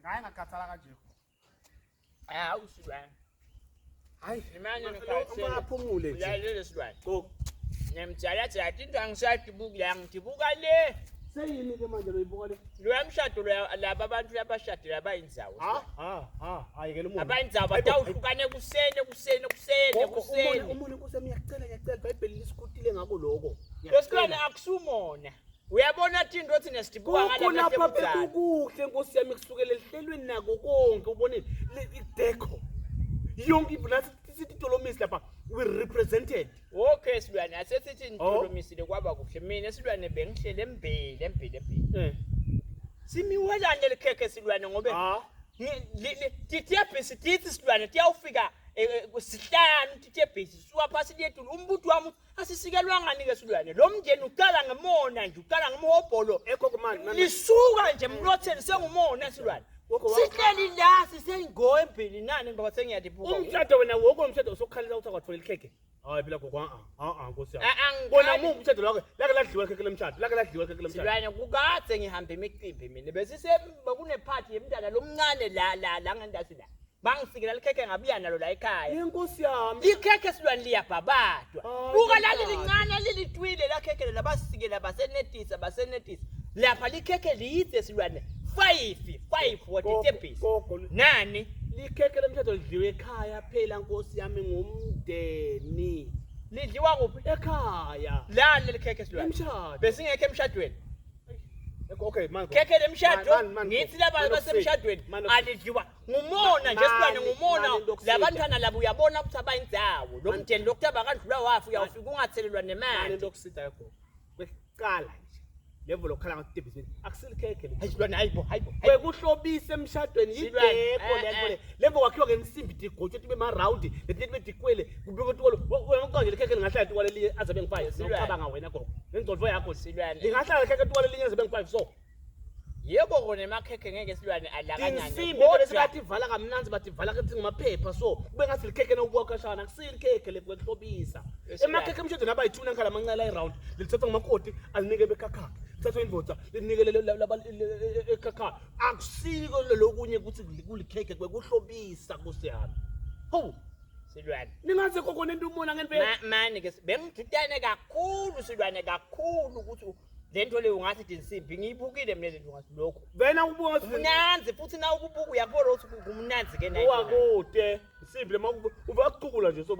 Ngaye ngakhathala kanje. Hawu silwane. Hayi, Nimane nikhathele. Aphumule nje. Ulalele silwane. Gogo. Ngiyamjayajaya into angisadibuki la ngidibuka le. Seyini ke manje loyibuka le? Loya mshado loya laba abantu abashadile abayindzawo. Ha ha ha, ayekela umuntu. Abayindzawo batawuhlukana ekuseni ekuseni ekuseni Gogo, umona ekuseni. umona inkosi yami ngiyacela ngiyacela iBhayibheli lisikutile ngako lokho. Lesilwane akusumona. Uyabona tinto thina sidibuka Kukho ngala lapha kahle bekukuhle nkosi yami kusukela elihlelweni nako konke ubonile idekho. Yonke into nathi sithi Tolomisi lapha we represented. Okay silwane asesithi Oh. nitolomisile kwaba kuhle mina silwane bengihlele embili embili embili. Eh. Simiwelane likhekhe silwane ngobe Ah. titebhisi tithi silwane tiyawufika eh, eh, kusihlanu titebhisi suka phasi liyetulu umbuto wami uthi, asisikelwangani-ke silwane lo mndeni uqala ngemona nje uqala ngemhobholo Egogo man man. lisuka nje emlotheni sengumona silwane Gogo, wa- sihleli la sisengo embili nani ngoba sengiyalibuka Umshado wena wonke umshado usokhalela ukuthi akwathola ikhekhe. Hayi phela gogo a a a nkosi yami. A- angikhali. Kona mu umshado wakhe lake ladliwa ikhekhe lemshado lake ladliwa ikhekhe lemshado. silwane kukade ngihamba imicimbi mina besise bekunephathi yemntana lomncane la la la ngendasi la bangisikela likhekhe ngabuya nalo la ekhaya Inkosi yami. likhekhe silwane liyabhabadwa Hayi, buka lali ngani. lincane lilitwile lakhekhe lela basikela basenetisa basenetisa lapha likhekhe liyide silwane 5 5 woditebhisi Gogo nani likhekhe lemshado lidliwe ekhaya phela nkosi yami ngumndeni. lidliwa kuphi Ekhaya. lani leli khekhe silwane Emshado. besingekho emshadweni Okay man. khekhe lemshado Man, man, ngithi laba man, basemshadweni man, alidliwa ngumona nje silwane Man, ngumona man, into labantwana labo uyabona ukuthi abayindzawo lo mndeni lokhu abakadlula wafa uyawufika ungathelelwa Mani nemali into okusida gogo. Kwekuqala nje. Level okukhala ngathi akusilikhekhe le. hayi silwane hayibo hayibo hayibo. Kwekuhlobisa emshadweni Silwane, yideko eh, lento le. eh. Level kwakhiwa ngensimbi digotshwe tibe ma round letinye tibe dikwele kubekwe tukwalo. Wena uqanje likhekhe lingahlala tukwale linye aze abe ngu-5. Silwane. Ngicabanga wena gogo. Ngengcondvo yakho. Silwane. Lingahlala likhekhe tukwale linye aze abe ngu-5 so. Yebo kona emakhekhe ngeke silwane alakanyane. Tinsimbi bese bativala kamnandzi bativala kethi ngamaphepha so kube ngathi likhekhe nawubuka khashana akusilikhekhe le kwekuhlobisa. Silwane. Emakhekhe emshadweni aba yithuna ngikhala amancane la round lithathwa ngumakoti alinike bekhakhakhe lithathwa indvodza linike ekhakhakhe akusiko lokunye ukuthi kulikhekhe kwekuhlobisa nkosi yami. Hawu Silwane. ningaze gogo nento umona ngempela. Mani ke bengididane kakhulu silwane kakhulu ukuthi lento leyo ungathi tinsimbi ngiyibukile mina lento ngathi lokho. Wena ubuka ngathi Kumnandzi futhi na ukubuka uyakubona ukuthi kumnandzi ke nayo. uwakude insimbi lema uba kuqukula nje so